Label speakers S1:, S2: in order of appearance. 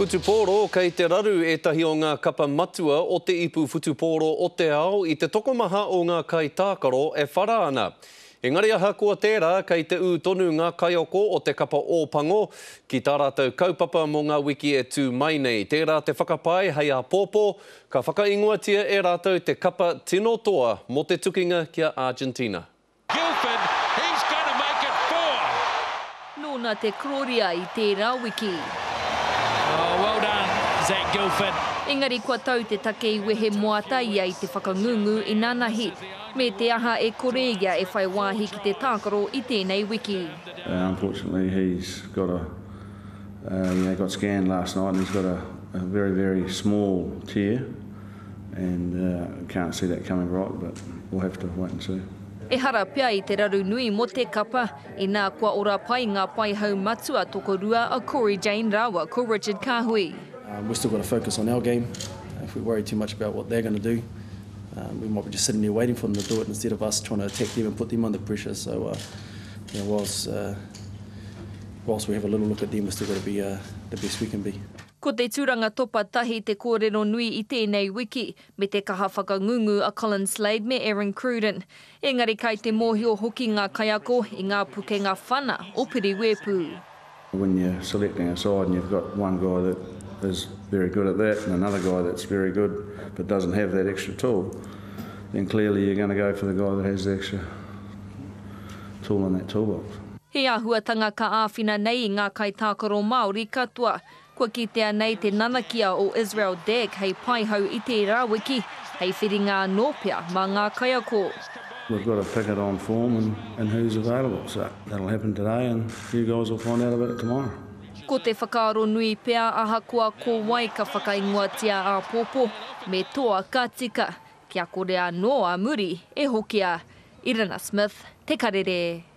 S1: Whutupōro, Kei te raru ētahi o ngā kapa matua o te ipu whutupōro o te ao i te tokomaha o ngā kaitākaro e whara ana. Engari ahakoa tērā, kei te ū tonu ngā kaiako o te kapa Ōpango ki tā rātou kaupapa mō ngā wiki e tū mai nei. Tērā te whakapae hei āpōpō, ka whakaingoatia e rātou te kapa tino toa mō te tukinga ki a Argentina.
S2: Guildford, he's gonna make it four!
S3: Nōna te kororia i tērā wiki.
S2: Oh, well done, Zac Guildford.
S3: Engari kua tau te take i wehe moata ia i te whakangungu inanahi, me te aha e kore ia e whai wāhi ki te tākaro i tēnei wiki.
S4: Unfortunately he's got a you know got scanned last night and he's got a a very very small tear. And can't see that coming right but we'll have to wait and see.
S3: Ehara pea i te raru nui mō te kapa, inā kua ora pai ngā paihau matua tokorua a Corey Jane rāua ko Richard Kahui.
S5: We've still got to focus on our game. If we worry too much about what they're going to do, we might be just sitting there waiting for them to do it instead of us trying to attack them and put them under pressure. So, uh, you know, whilst, uh, whilst we have a little look at them, we've still got to be uh, the best we can be.
S3: Ko te tūranga topa tahi te kōrero nui i tēnei wiki, me te kaha whakangungu a Colin Slade me Aaron Cruden. Engari kai te mōhio hoki ngā kaiako i ngā pukenga whana o Piri Weepu.
S4: When you're selecting a side and you've got one guy that is very good at that and another guy that's very good but doesn't have that extra tool, then clearly you're going to go for the guy that has the extra tool in that toolbox.
S3: He āhuatanga ka āwhina nei i ngā kaitākaro Māori katoa. Kua kitea nei te nanakia o Israel Dagg hei paihau i tērā wiki, hei whiringa anō pea mā ngā kaiako.
S4: We've got to pick it on form and and who's available so that'll happen today and you guys will find out about it tomorrow.
S3: Ko te whakaaro nui pea ahakoa ko wai ka whakaingoatia āpōpō, me toa ka tika, kia kore anō a muri e hokia. Irina Smith, Te Karere.